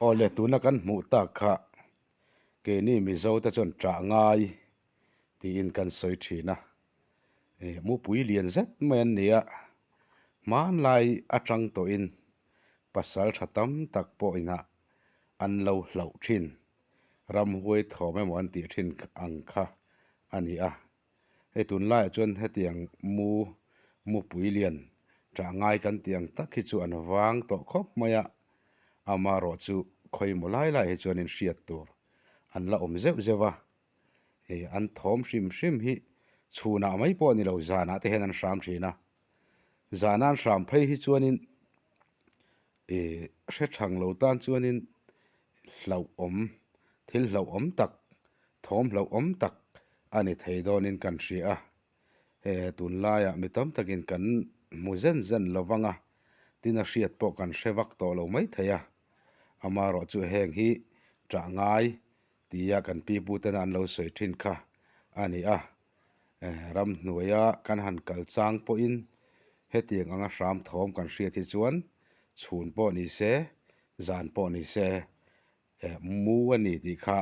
Awle tuna kan hmuh tak kha keini Mizo te chuan ṭah ngai tiin kan sawi ṭhin a, mupui lian zet mai an ni a, hmanlai aṭang tawhin pasal ṭha tam tak pawh inah an lo hlauh ṭhin, ramhuai thawm emaw an tih ṭhin ang kha a ni a. Hei tunlaiah chuan hetiang mu mupui lian ṭah ngai kan tih ang tak hi chu an vang tawh khawp mai a, amaherawh chu khawimaw lai lai hi chuanin hriat tur an la awm zeuh zeuh a, hei an thawm hrim hrim hi chhunah mai pawh a ni lo zanah te hian an hram thin a, zana an hram phei hi chuanin ih hre thang lo tan chuanin hlauhawm thil hlauhawm tak thawm hlauhawm tak a ni thei dawnin kan hria a, he tunlaiah mi tam takin kan hmu zen zen lo vang a, tin a hriat pawh kan hre vak tawh lo mai thei a, amaherawh chu heng hi ṭah ngai tia kan pi pu tena an lo sawi ṭhin kha a ni a, ramhnuaia kan han kal chang pawhin hetiang anga hram thawm kan hriat hi chuan chhun pawh ni se zan pawh ni se Mu a ni tih kha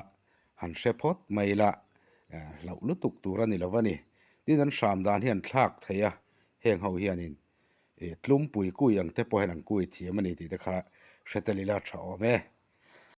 han hre phawt mai ila, hlauh lutuk tur a ni lo a ni. Tin, an hram dan hi an thlak thei a, heng ho hianin tlumpui kui ang te pawh hian an kui thiam a ni tih te kha hre tel ila tha awm e.